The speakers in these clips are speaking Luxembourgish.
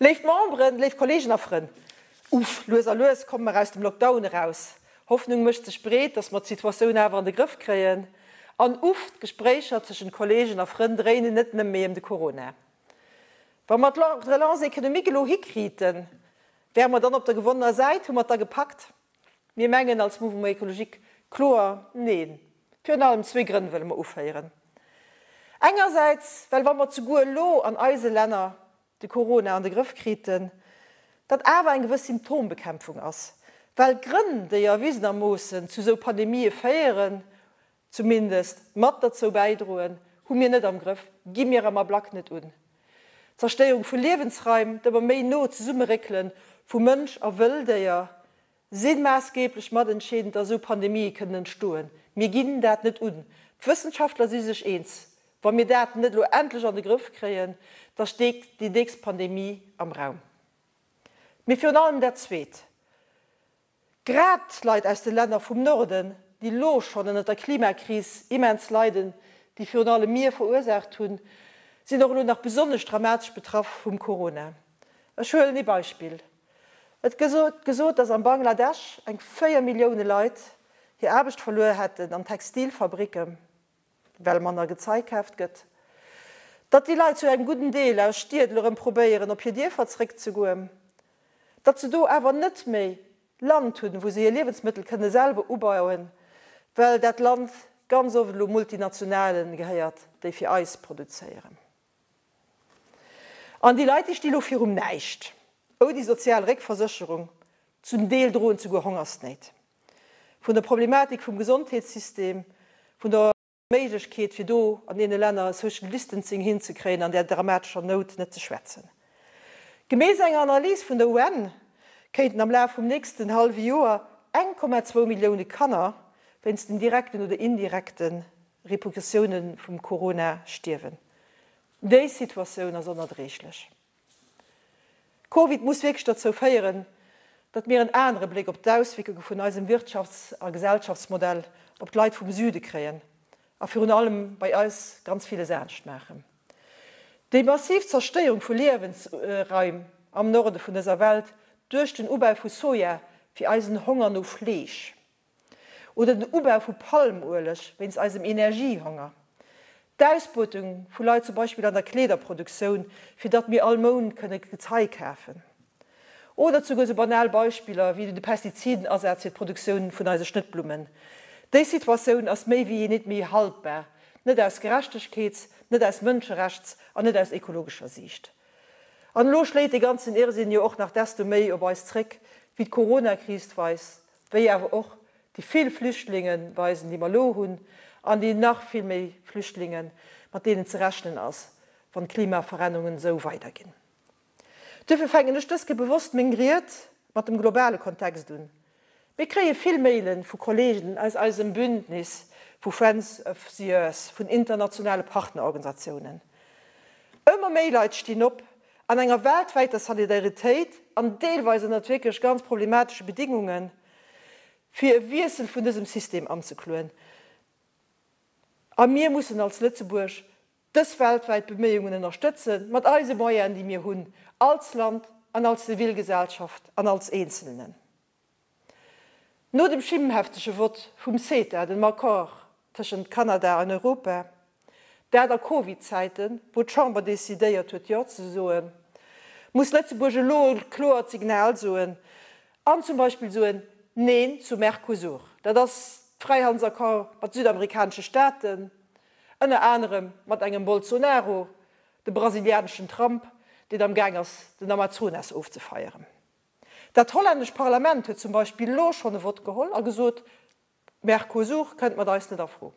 Léif Memberen, léif Kollegen a Frënn, uff, lues a lues komme mer aus dem Lockdown eraus. Hoffnung mécht sech breet, dass mer d'Situatioun awer an de Grëff kréien. An uff, d'Gespréicher tëschent Kollegen a Frënn dréinen net nëmme méi ëm de Corona. Wa mer d'Relance économique elo hikriiten, wäre mer dann op der gewonnener Säit? Hu mer et da gepackt? Mir mengen als Mouvement Écologique kloer Neen. Virun allem zwee Grënn wëlle mer uféieren. Engersäits, well wa mer zeguer elo an eise Länner de Corona an de Grëff kriten, dat awer eng gewëss Symptombekämpfung ass, well d'Grënn, déi erwisenermoossen zu esou Pandemië féieren, zumindest mat derzou bäidroen, hu mir net am Grëff, gi mir am Ablack net un. D'Zerstéierung vu Liewensraim, d'ëmmer méi no Zesummeréckele vu Mënsch a Wëlldéier si maassgeeblech matentscheedend, datt esou Pandemië kënnen entstoen. Mir ginn dat net un. D'Wëssenschaftler si sech eens, wa mir dat net elo endlech an de Grëff kréien, da steet déi nächst Pandemie am Raum. Mee virun allem dat Zweet, Grad d'Leit aus de Länner vum Norden, déi elo schonn ënnert der Klimakris immens leiden, déi virun allem mir verursaacht hunn, sinn och elo nach besonnesch dramatesch betraff vum Corona. Ech huelen ee Beispill, Et gëtt gesot, dass am Bangladesch eng 4 Millioune Leit hir Aarbecht verluer hätten an Textilfabricken. well manner Gezei kaaft gëtt, datt déi Leit zu engem gudden Deel aus Stied elo rëm probéieren op hir Dierfer zréckzegoen, datt se do awer net méi Land hunn, wou se hir Liewensmëttel kënne selwer ubauen, well dat Land ganz oft elo Multinationalen gehéiert, déi fir eis produzéieren. An déi Leit, déi sti lo virum Näischt, ouni sozial Réckversécherung, zum Deel droen souguer Hongersnéit. Vun der Problematik vum Gesondheetssystem, vun der Méiglechkeet fir do an deene Länner e Social Distancing hinzekréien an där dramatescher Nout net ze schwätzen. Gemäss enger Analys vun der UN kéinten am Laf vum nächsten hallwe Joer 1,2 Millioune Kanner wéinst den direkten oder indirekte Repercussioune vum Corona stierwen. Déi Situatioun ass onerdréiglech. Covid muss wierklech derzou féieren, datt mir en anere Bléck op d'Auswierkunge vun eisem Wirtschafts a Gesellschaftsmodell op d'Leit vum Süde kréien a virun allem bei eis ganz villes anescht maachen. Déi massiv Zerstéierung vu Liewensraim am Norde vun dëser Welt duerch den Ubau vu Soja fir eisen Honger no Fleesch, Oder den Ubau vu Palmueleg wéinst eisem Energiehonger. D'Ausbeutung vu Leit zum Beispill an der Kleederproduktioun, fir datt mir all Mount kënne Gezei kafen. Oder souguer sou banal Beispiller wéi de Pestizidenasaz fir d'Produktioun vun eise Schnëttblummen. Déi Situatioun ass méi wéi jee nit méi haltbar, net aus Gerechtegkeets-, net aus Mënscherechts an net aus ekologescher Siicht. An elo schléit dee ganzen Irrsinn jo och nach desto méi op eis zréck, wéi d'Coronakris weist, wéi awer och déi vill Flüchtlinge weisen, déi mer elo hunn, an déi nach vill méi Flüchtlingen, mat deenen ze rechnen ass, wann d'Klimaverännerungen esou weiderginn. Duerfir fänken ech dës Kéier bewosst meng Ried mat dem globale Kontext un. Mir kréie vill Maile vu Kollegen aus eisem Bündnis vu Friends of the Earth, vun internationale Partnerorganisatiounen. Ëmmer méi Leit stinn op An enger weltwäiter Solidaritéit an deelweis ënnert wierklech ganz problematesche Bedingungen, fir e Wiessel vun dësem System anzekloen. A mir mussen als Lëtzebuerg dës weltwäit Beméiungen ënnerstëtzen, mat eise Moyenen, déi mir hunn, als Land an als Zivilgesellschaft an als Eenzelnen. No dem schimmheftege Vott vum CETA, dem Accord tëschent Kanada an Europa, dat a Covid-Zäiten, wou d'Chamber decidéiert huet Jo ze soen, muss Lëtzebuerg elo e kloert Signal soen an zum Beispill soen, Neen zu Mercosur. Dat ass d'Fräihandelsaccord mat südamerikanesche Staaten, ënner anerem mat engem Bolsonaro, de brasilianeschen Trump, deen am Gaang ass den Amazonas ofzefeieren. Dat hollännescht Parlament huet zum Beispill elo schonn e Vott geholl a gesot, Mercosur kënnt mat eis net a Fro.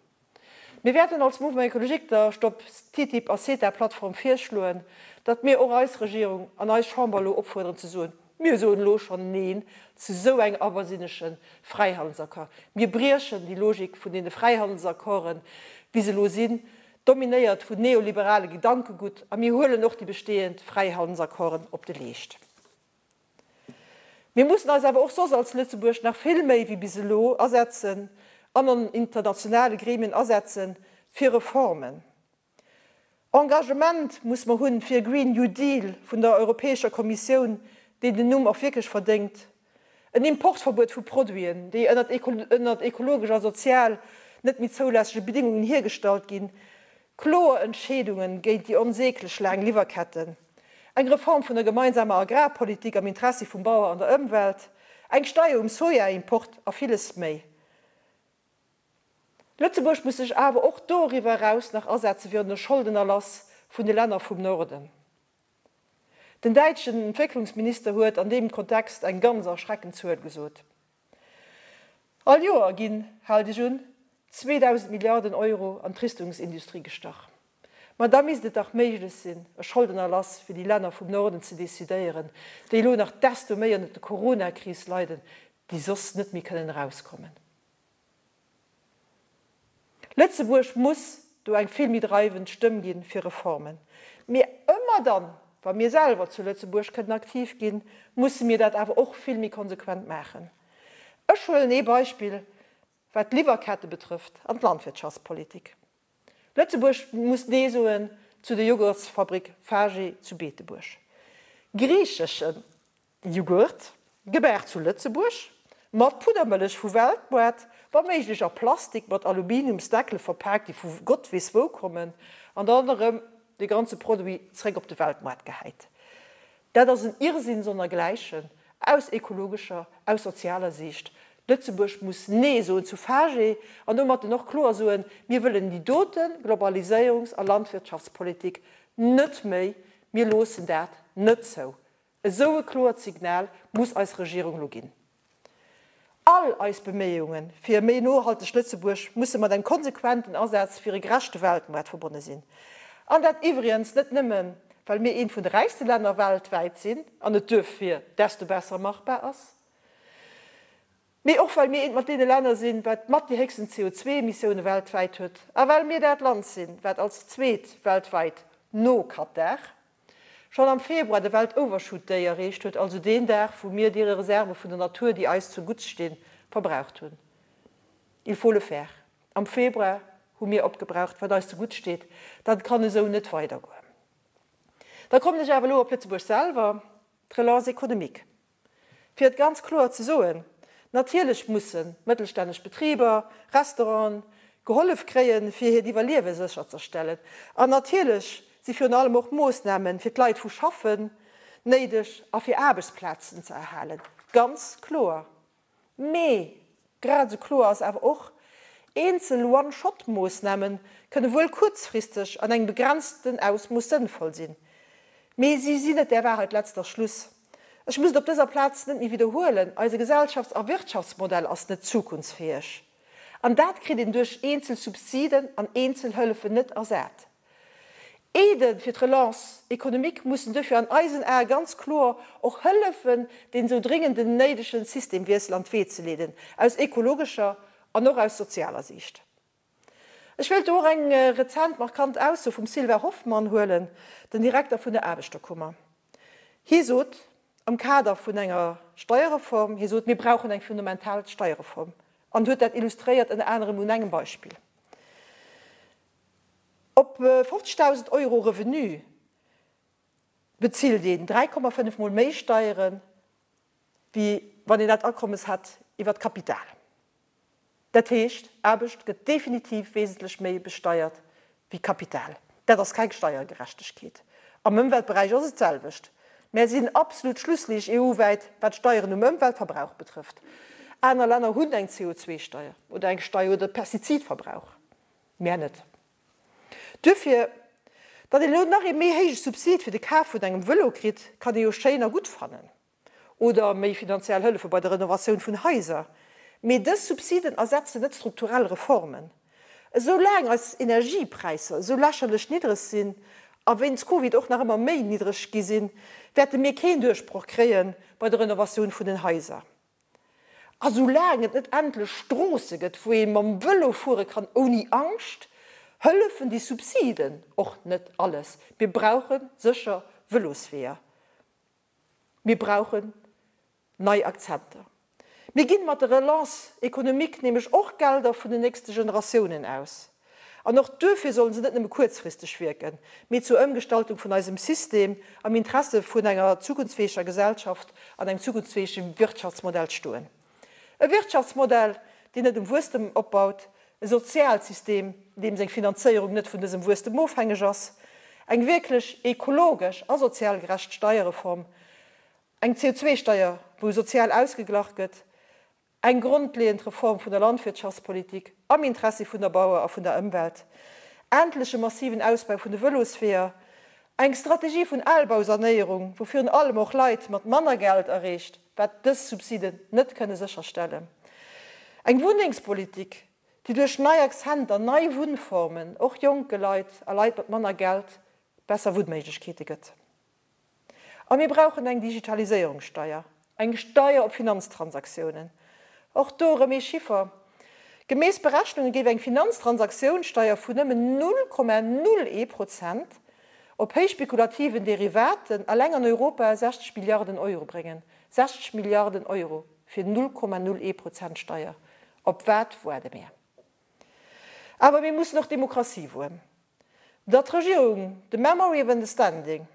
Mir wäerten als Mouvement Écologique der Stop TTIP a CETA Plattform virschloen, datt mir och eis Regierung an eis Chamber elo opfuerderen ze soen, Mir soen elo schonn Neen zu esou engem abersinnege Fräihandelsaccord. Mir briechen déi Logik vun deene Fräihandelsaccorden, wéi se elo sinn, dominéiert vun neoliberale Gedankegutt, a mir huelen och déi bestehend Fräihandelsaccorden op de Leescht. Mir mussen eis awer och soss als Lëtzebuerg nach vill méi wéi bis elo asetzen an an internationale Gremien asetze fir Reformen. Engagement muss mer hunn fir e Green New Deal vun der Europäescher Kommissioun, deen den Numm och wierklech verdéngt. En Importverbuet vu Produiten, déi ënnert ekologesch a sozial net méi zoulässege Bedingungen hiergestallt ginn. Kloer Entscheedungen géint déi onsäglech laang Liwwerketten. Eng Reform vun der gemeinsamer Agrarpolitik am Interessi vum Bauer an der Ëmwelt. Eng Steier um Sojaimport a villes méi. Lëtzebuerg muss sech awer och doriwwer eraus nach asetze fir e Scholdenerlass vun de Länner vum Norden. Den däitschen Entwécklungsminister huet an deem Kontext eng ganz erschreckend Zuel gesot, All Joer ginn, haalt Iech un, 2.000 Milliarden Euro an d'Rüstungsindustrie gestach. Ma da misst et dach méiglech sinn, e Scholdenerlass fir déi Länner vum Norden ze decidéieren, déi elo nach desto méi ënnert der Coronakris leiden, déi soss net méi kënnen erauskommen. Lëtzebuerg muss do eng vill méi dreiwend Stëmm gi fir Reformen. Mee ëmmer dann, wa mir selwer zu Lëtzebuerg kënnen aktiv ginn, musse mir dat awer och vill méi konsequent maachen. Ech huelen ee Beispill, wat d'Liwwerkette betrëfft an d'Landwirtschaftspolitik. Lëtzebuerg muss Nee soen zu der Joghurtsfabrik Fage zu Beetebuerg. Griichesche Jughurt, gemaach zu Lëtzebuerg, mat Puddermëllech vu Weltmoart, wa méiglech a Plastik mat Aluminiumsdeckele verpaakt, déi vu Gott weess wou kommen, an dann erëm de ganze Produit zréck op de Weltmoart gehäit. Dat ass en Irrsinn sonnergläichen, aus ekologescher, aus sozialer Siicht. Lëtzebuerg muss Nee soen zu Fage an domatten och kloer soen, Mir wëllen déi dote Globaliséierungs a Landwirtschaftspolitik net méi, mir loossen dat net zou. Esou e kloert Signal muss eis Regierung elo ginn. All eis Beméiunge fir e méi nohaltegt Lëtzebuerg musse mat engem konsequenten Asaz fir e gerechte Weltmoart verbonne sinn. An dat iwwregens net nëmmen, well mir eent vun de räichste Länner weltwäit sinn an et duerfir desto besser machbar ass, Mee och well mir eent mat deene Länner sinn, wat mat déi héchsten CO2-Emissioune weltwäit huet a well mir dat Land sinn, wat als zweet weltwäit, no Katar, schonn am Februar de Welt-Overshoot Day erreecht huet, also deen Dag, wou mir déi Reserve vun der Natur, déi eis zu Gutts stinn, verbraucht hunn. Il faut le faire. Am Februar hu mir opgebraucht, wat eis ze gutt steet. Dat kann esou net weidergoen. Da kommen ech awer elo op Lëtzebuerg selwer, d'Relance économique. Fir et ganz kloer ze soen, Natierlech musse mëttelstänneg Betriber, Restauranten gehollef kréien, fir hiert Iwwerliewe sécherzestellen. An natierlech si virun allem och Moossname fir d'Leit vu Schaffen néideg a fir Aarbechtsplazen ze erhalen. Ganz kloer. Mee grad esou kloer ass awer och, Eenzel One-Shot-Moossname kënne wuel kuerzfristeg an engem begrenzten Ausmooss sënnvoll sinn, mee si sinn net der Wahrheit letzter Schluss. Ech muss et op dëser Plaz net méi widderhuelen, Eise Gesellschafts a Wirtschaftsmodell ass net zukunftsfäeg. An dat kritt een duerch eenzel Subsiden an eenzel Hëllefen net ersat. Aidë fir d'Relance économique mussen duerfir an eisen Ae ganz kloer och hëllefen, deen esou dringenden néidege Systemwiessel an d'Wee ze leeden, aus ekologescher an och aus sozialer Siicht. Ech wéilt do och eng rezent markant Ausso vum Sylvain Hoffmann huelen, den Direkter vun der Aarbechterkummer. Hie sot am Kader vun enger Steierreform, hie sot, mir brauchen eng fundamental Steierreform, an huet dat illustréiert ënner anerem un engem Beispill. Op 50.000 Euro Revenu bezilt een 3,5 mol méi Steiere wéi wann een dat Akommes hätt iwwer d'Kapital. Dat heescht, Aarbecht gëtt definitiv wesentlech méi besteiert wéi Kapital. Dat ass keng Steiergerechtegkeet. Am Ëmweltberäich ass et d'selwecht. Mär sinn absolut Schlussliicht EU-wäit, wat d'Steieren um Ëmweltverbrauch betrëfft. Aner Länner hunn eng CO2-Steier oder eng Steier oder Pestizidverbrauch. Mär net. Duerfir, datt een elo nach ee méi héije Subsid fir de Kaf vun engem Vëlo kritt, kann ee jo schéin a gutt fannen. Oder méi finanziell Hëllefe bei der Renovatioun vun Haiser. Mee dës Subsiden ersetzen net strukturell Reformen. Esou laang eis Energiepräisser esou lächerlech niddreg sinn, a wéinst Covid och nach ëmmer méi niddreg gi sinn, wäerte mir keen Duerchbroch kréie bei der Renovatioun vun den Haiser. A soulaang et net endlech Stroosse gëtt, wou ee mam Vëlo fuere kann ouni Angscht, hëllefen déi Subsiden och net alles. Mir brauche sécher Vëlosweeër. Mir brauchen nei Akzenter. Mir ginn mat der Relance économique nämlech och Gelder vun den nächste Generatiounen aus. An och duerfir sollen se net nëmme kuerzfristeg wierken, mee zur Ëmgestaltung vun eisem System am Interesse vun enger zukunftsfäeger Gesellschaft an engem zukunftsfäege Wirtschaftsmodell stoen. E Wirtschaftsmodell, deen net um Wuesstem opbaut, e Sozialsystem, deem seng Finanzéierung net vun dësem Wuesstem ofhängeg ass, eng wierklech ekologesch a sozial gerecht Steierreform, eng CO2-Steier, wou sozial ausgeglach gëtt, Eng grondleeënd Reform vun der Landwirtschaftspolitik am Interessi vun der Bauer a vun der Ëmwelt, endlech e massiven Ausbau vun de Vëlosweeër, eng Strategie vun Albausanéierung, wou virun allem och Leit mat manner Geld erreecht, wat dës Subsiden net kënne sécherstellen, eng Wunnengspolitik, déi duerch nei Accenter, nei Wunnformen och jonke Leit a Leit mat manner Geld besser Wunnméiglechkeete gëtt. A mir brauchen eng Digitaliséierungssteier, eng Steier op Finanztransaktiounen. Och do erëm ee Chiffer, Gemäss Berechnunge géif eng Finanztransaktiounssteier vun nëmmen 0,01 Prozent op héich spekulativen Derivaten eleng an Europa 60 Milliarden Euro bréngen. 60 Milliarden Euro fir 0,01 Prozent Steier! Op wat waarde mir? Awer mir mussen och Demokratie woen. Datt d'Regierung de Memory of Understanding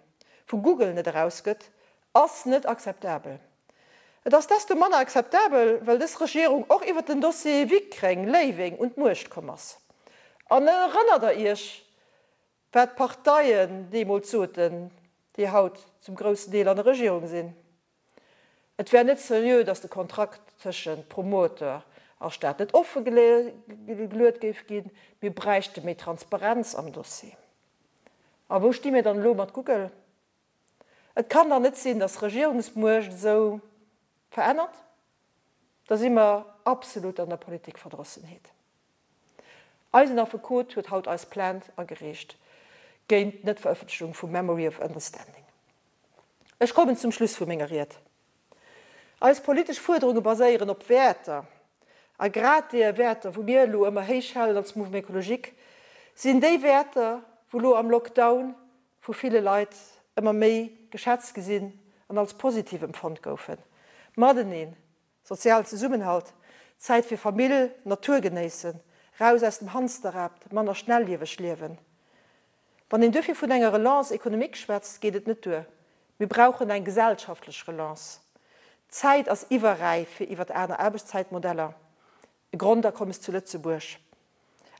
vu Google net erausgëtt, ass net akzeptabel. Et ass desto manner akzeptabel, well dës Regierung och iwwert den Dossier Wickreng, Léiweng un d'Muecht komm ass. An erënnert Der Iech, wat d'Parteien deemools soten, déi haut zum groussen Deel an der Regierung sinn? Et wär net seriö, datt de Kontrakt tëschent Promoteur a Staat net offe geluet géif ginn. Mir bräichte méi Transparenz am Dossier. A wou sti mir dann elo mat Google? Et kann dach net sinn, datt Regierungsmuecht esou verännert. Da si mer absolut an der Politikverdrossenheet. Eisen Affekot huet haut eis Plainte agereecht géint d'Netverëffentlechung vum Memory of Understanding. Ech kommen zum Schluss vu menger Ried. Eis politesch Fuerderunge baséieren op Wäerter. A grad deeër Wäerter, wou mir elo ëmmer héich halen als Mouvement Écologique, sinn déi Wäerter, wou elo am Lockdown vu ville Leit ëmmer méi geschätzt gi sinn an als positiv empfonnt goufen. Mateneen, Sozialen Zesummenhalt, Zäit fir Famill, Natur genéissen, raus aus dem Hansterrad, manner schnellieweg liewen. Wann een duerfir vun enger Relance économique schwätzt, geet et net duer. Mir brauchen eng gesellschaftlech Relance. D'Zäit ass iwwerräif fir iwwert aner Aarbechtszäitmodeller, e Grondakommes zu Lëtzebuerg,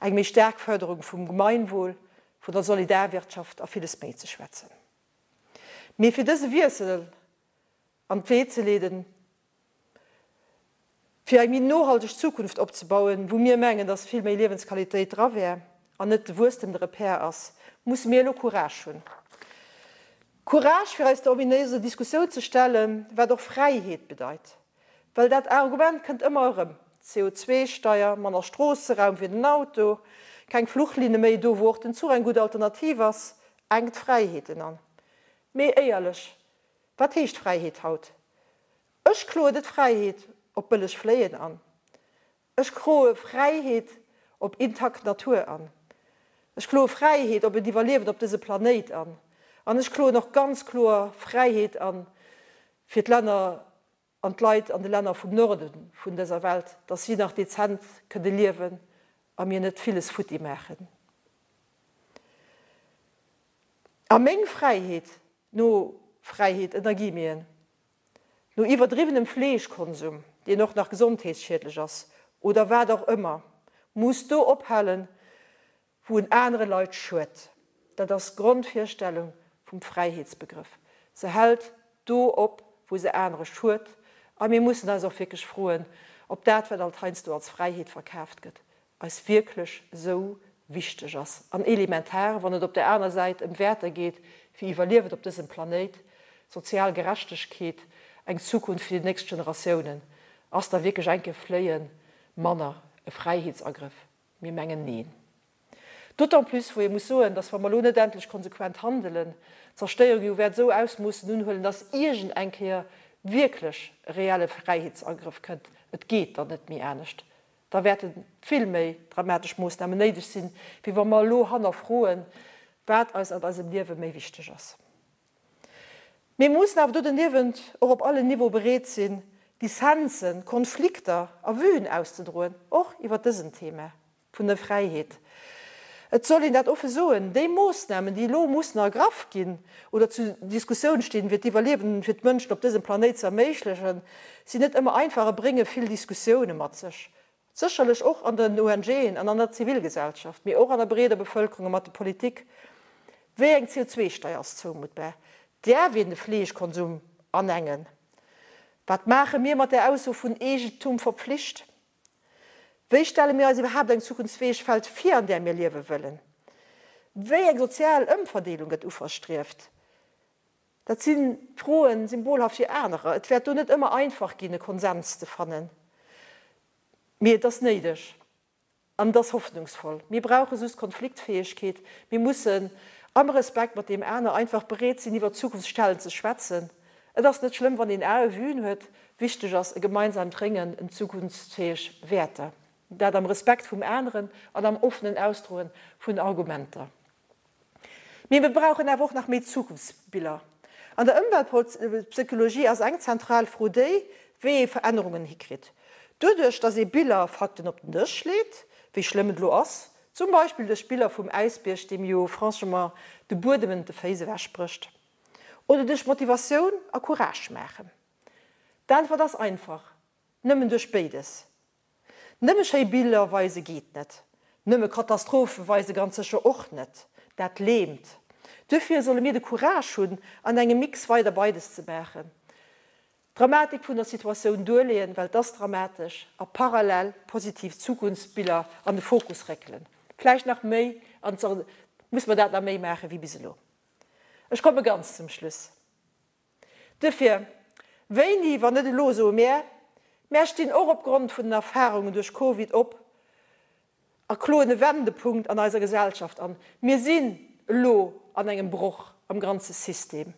eng méi staark Fërderung vum Gemeinwohl, vun der Solidarwirtschaft a villes méi ze schwätzen. Mee fir dëse Wiessel an d'Wee ze leeden, fir eng méi nohalteg Zukunft opzebauen, wou mir mengen, dass vill méi Liewensqualitéit dra wär an net de Wuesstem de Repère ass, musse mir elo Courage hunn. Courage, fir eis der ominéiser Diskussioun ze stellen, wat och Fräiheet bedeit. Well dat Argument kënnt ëmmer erëm, CO2-Steier, manner Stroosseraum fir den Auto, keng Fluchlinne méi do, wou och den Zuch eng gutt Alternativ ass, enkt Fräiheeten an. Mee éierlech, Wat heescht Fräiheet haut? Ech kloe net Fräiheet op bëlleg Fléien an. Ech kloe Fräiheet op intakt Natur an. Ech kloe Fräiheet op en Iwwerliewen op dësem Planéit an. An ech kloen och ganz kloer Fräiheet an fir d'Länner an d'Leit an de Länner vum Norde vun dëser Welt, dass si nach dezent kënne liewen a mir net villes futti maachen. A meng Fräiheet no Fräiheet ënner Guillemeten, no iwwerdriwwenem Fleeschkonsum, deen och nach gesondheetsschiedlech ass, oder wat och ëmmer, muss do ophalen, wou en anere Leit schued. Dat ass d'Grondvirstellung vum Fräiheetsbegrëff. Se hält do op, wou se anere schued. A mir mussen eis och wierklech froen, ob dat, wat alt heiansdo als Fräiheet verkaaft gëtt, eis wierklech esou wichteg ass an elementar, wann et op där aner Säit ëm Wäerter geet wéi Iwwerliewen op dësem Planéit, sozial Gerechtegkeet, eng Zukunft fir déi nächst Generatiounen. Ass da wierklech eng Kéier Fléie manner e Fräiheetsagrëff? Mir mengen neen. D'autant plus, wou ee muss soen, dass, wa mer elo net endlech konsequent handelen, d'Zerstéierung jo wäert esou Ausmoossen unhuelen, dass iergend eng Kéier wierklech e reelle Fräiheetsagrëff kënnt. Et geet dann net méi anescht. Da wäerte vill méi dramatesch Moossnamen néideg sinn, wéi wa mer elo hannerfroen, wat eis an eisem Liewe méi wichteg ass. Mir mussen awer do doniewent och op allen Niveaue bereet sinn, Dissensen, Konflikter a Vuen auszedroen, och iwwert dësen Thema vun der Fräiheet. Et soll een dat offe soen, déi Moossnamen, déi elo mussen ergraff ginn oder zu Diskussioun stinn, fir d'Iwwerliewen fir d'Mënschen op dësem Planéit ze erméiglechen, sinn net ëmmer einfach a brénge vill Diskussioune mat sech. Sécherlech och an den ONGen an an der Zivilgesellschaft, mee och an der breeder Bevëlkerung a mat de Politik. Wéi eng CO2-Steier ass zoumuttbar? Däerf een de Fleeschkonsum anengen? Wat maache mir mat der Ausso vun Eegentum verpflicht? Wéi stelle mir eis iwwerhaapt eng zukunftsfäeg Welt vir, an där mir liewe wëllen? Wéi eng sozial Ëmverdeelung gëtt uverstrieft? Dat si Froen, symbolhaft fir anerer. Et wäert do net ëmmer einfach ginn, e Konsens ze fannen, mee et ass néideg an et ass hoffnungsvoll. Mir brauche just Konfliktfäegkeet. Mir mussen am Respekt mat deem aner einfach bereet sinn, iwwer Zukunftsstellen ze schwätzen. Et ass net schlëmm, wann een ae Vuen huet. Wichteg ass e gemeinsaamt Réngen ëm zukunftsfäeg Wäerter. Dat am Respekt vum aneren an am offenen Ausdroen vun Argumenter. Mee mir brauchen awer och nach méi Zukunftsbiller. An der Ëmweltpsychologie ass eng zentral Fro déi, wéi ee Verännerungen hikritt. Doduerch, datt ee Biller, Fakten op den Dësch leet, wéi schlëmm et elo ass, zum Beispill duerch Biller vum Äisbierg, deem jo franchement de Buedem ënnert de Féiss ewechbrécht. Oder duerch Motivatioun a Courage maachen? D'Äntwert ass einfach, nëmmen duerch béides. Nëmme schéi Biller weise geet net, nëmme Katastrophe weise ganz sécher och net. Dat lähmt. Duerfir solle mir de Courage hunn, an engem Mix weider beides ze maachen. D'Dramatik vun der Situatioun duerleeën, well et ass dramatesch, a parallel positiv Zukunftsbiller an de Fokus réckelen. Vläicht nach méi, an muss mer dat nach méi maache wéi bis elo. Ech komme ganz zum Schluss. Duerfir, wéini, wann net elo, soe mär, mär stinn och opgrond vun den Erfahrungen duerch Covid op a kloen e Wendepunkt an eiser Gesellschaft an. Mir sinn elo an engem Broch am ganze System.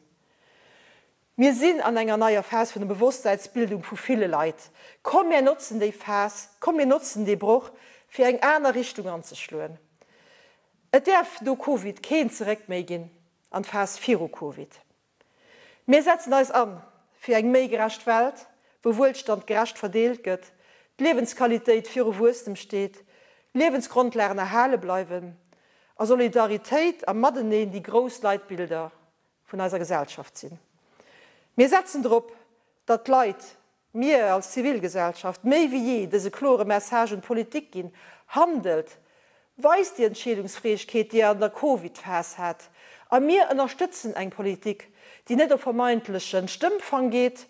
Mir sinn an enger neier Phas vun der Bewosstsäitsbildung vu ville Leit. Komm mär notzen déi Phas, komm mir notzen dee Broch, fir eng aner Richtung anzeschloen. Et däerf no Covid keen Zeréck méi ginn an d'Phas viru Covid. Mir setzen eis an fir eng méi gerecht Welt, wou Wuelstand gerecht verdeelt gëtt, d'Liewensqualitéit viru Wuesstem steet, Liewensgrondlagen erhale bleiwen a Solidaritéit a Mateneen déi grouss Leitbilder vun eiser Gesellschaft sinn. Mir setzen drop, datt d'Leit, mir als Zivilgesellschaft, méi wéi jee dëse klore Message un d'Politik ginn, Handelt! Weist déi Entscheedungsfäegkeet, déi Dir an der Covid-Phas hat! A mir ënnerstëtzen eng Politik, déi net op vermeintleche Stëmmfang geet,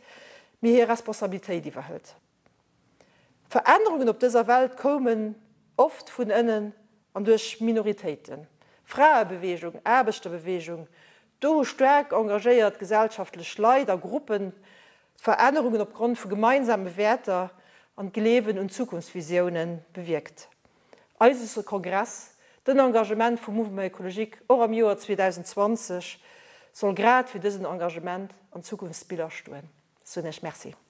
mee hir Responsabilitéit iwwerhëlt. Verännerungen op dëser Welt koumen oft vun ënnen an duerch Minoritéiten. Fraebeweegung, Aarbechterbeweegung, do hu staark engagéiert gesellschaftlech Leit a Gruppen d'Verännerungen opgrond vu gemeinsame Wäerter an d'Gleewen un Zukunftsvisiounen bewierkt. Eise Kongress, den Engagement vum Mouvement Ecologique och am Joer 2020 soll grad fir dësen Engagement an Zukunftsbiller stoen. Soen Iech Merci.